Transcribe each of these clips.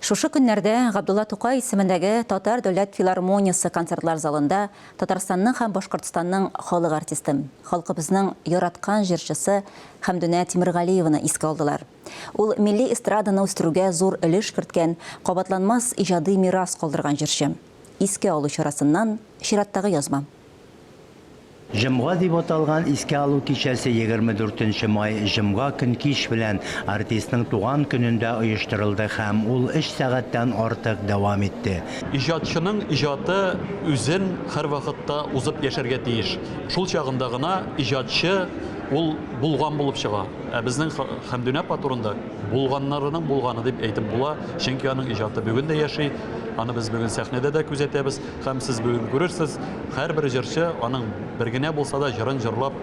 Шушы көннәрдә Габдулла Тукай исемендәге Татар дәүләт филармониясе концертлар залында Татарстанның һәм Башкортстанның халык артисты, халкыбызның яраткан җырчысы Хәмдүнә Тимергалиеваны искә алдылар. Ул милли эстраданы үстерүгә зур өлеш керткән, кабатланмас иҗади мирас калдырган җырчы. Искә алу чарасыннан чираттагы язма. Җомга дип аталган искә алу кичәсе 24 нче май, җомга көн кич белән, артистның туган көнендә оештырылды һәм ул өч сәгатьтән артык дәвам итте. Иҗатчының иҗаты үзен һәрвакытта узып яшәргә тиеш. Шул чагында гына иҗатчы ул булган булып чыга. Ә безнең Хәмдүнә апа турында булганнарының булганы дип әйтеп була, чөнки аның иҗаты бүген дә яши, аны без бүген сәхнәдә дә күзәтәбез. Һәм сез бүген күрерсез, һәрбер җырчы аның бер генә булса да җырын җырлап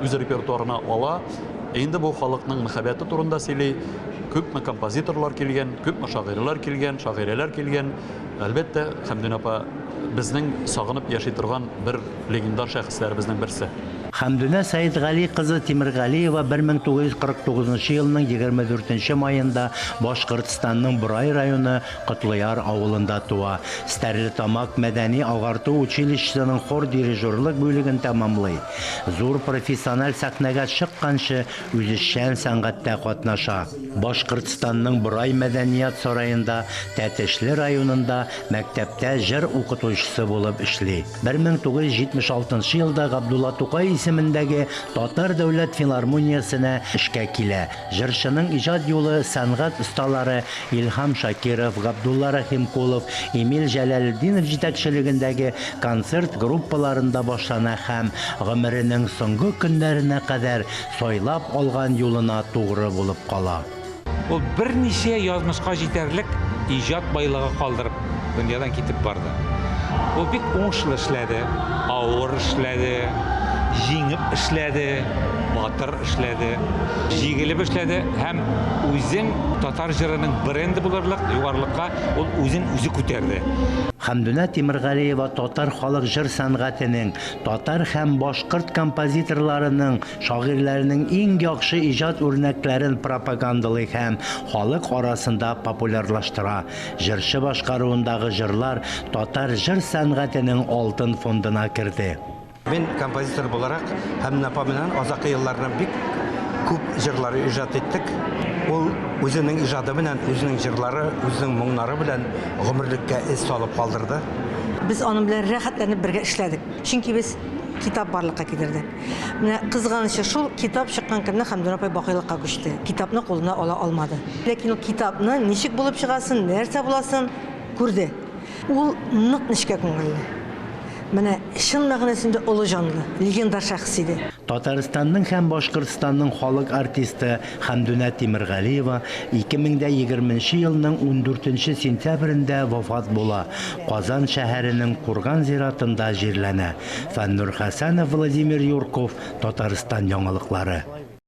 үз репертуарына ала. Инде бу халыкның мәхәббәте турында сөйли. Күпме композиторлар килгән, күпме шагыйрьләр килгән, шагыйрәләр килгән. Әлбәттә, Хәмдүнә апа безнең сагынып яши торган бер легендар шәхесләребезнең берсе. Хәмдүнә Сәетгали кызы Тимергалиева 1949 нчы елның 24 нче маенда Башкортстанның Борай районы Котлыяр авылында туа. Стәрлетамак мәдәни-агарту училищесының хор-дирижерлык бүлеген тәмамлый. Зур профессиональ сәхнәгә чыкканчы үзешчән сәнгатьтә катнаша. Башкортстанның Борай мәдәният сараенда, Тәтешле районында мәктәптә җыр укытучысы булып эшли. 1976 елда Габдулла Тукай исемендәге Татар дәүләт филармониясенә эшкә килә. Җырчының иҗат юлы сәнгать осталары Илһам Шакиров, Габдулла Рәхимкулов, Эмиль Җәләлетдинов җитәкчелегендәге концерт группаларында башлана һәм гомеренең соңгы көннәренә кадәр сайлап алган юлына тугры булып кала. Ул берничә язмышка җитәрлек иҗат байлыгы калдырып дөньядан китеп барды. Ул бик уңышлы эшләде, авыр эшләде, җиңеп эшләде, батыр эшләде, җигелеп эшләде һәм үзен татар җырының бренды булырлык югарылыкка ул үзен үзе күтәрде. Хәмдүнә Тимергалиева татар халык җыр сәнгатенең, татар һәм башкорт композиторларының, шагыйрьләренең иң яхшы иҗат үрнәкләрен пропагандалый һәм халык арасында популярлаштыра. Җырчы башкаруындагы җырлар татар җыр сәнгатенең алтын фондына керде. Мин композитор буларак Хәмнә апа белән азакы елларда бик күп җырлар иҗат иттек. Ул үзенең иҗаты белән, үзенең җырлары, үзенең моңнары белән гомерлеккә эз салып калдырды. Без аның белән рәхәтләнеп бергә эшләдек. Чөнки без китап барлыкка китердек. Менә кызганычы шул, китап чыккан көнне Хәмдүнә апай бакыйлыкка күчте. Китапны кулына ала алмады. Ләкин ул китапны ничек булып чыгасын, нәрсә буласын күрде. Ул нык нечкә күңелле. Менә чын мәгънәсендә олы җанлы, легендар шәхес иде. Татарстанның һәм Башкортстанның халык артисты Хәмдүнә Тимергалиева 2020 нче елның ундүртенче сентябрендә вафат була, Казан шәһәренең Курган зиратында җирләнә. Фәннур Хәсәнов, Владимир Юрков, Татарстан яңалыклары.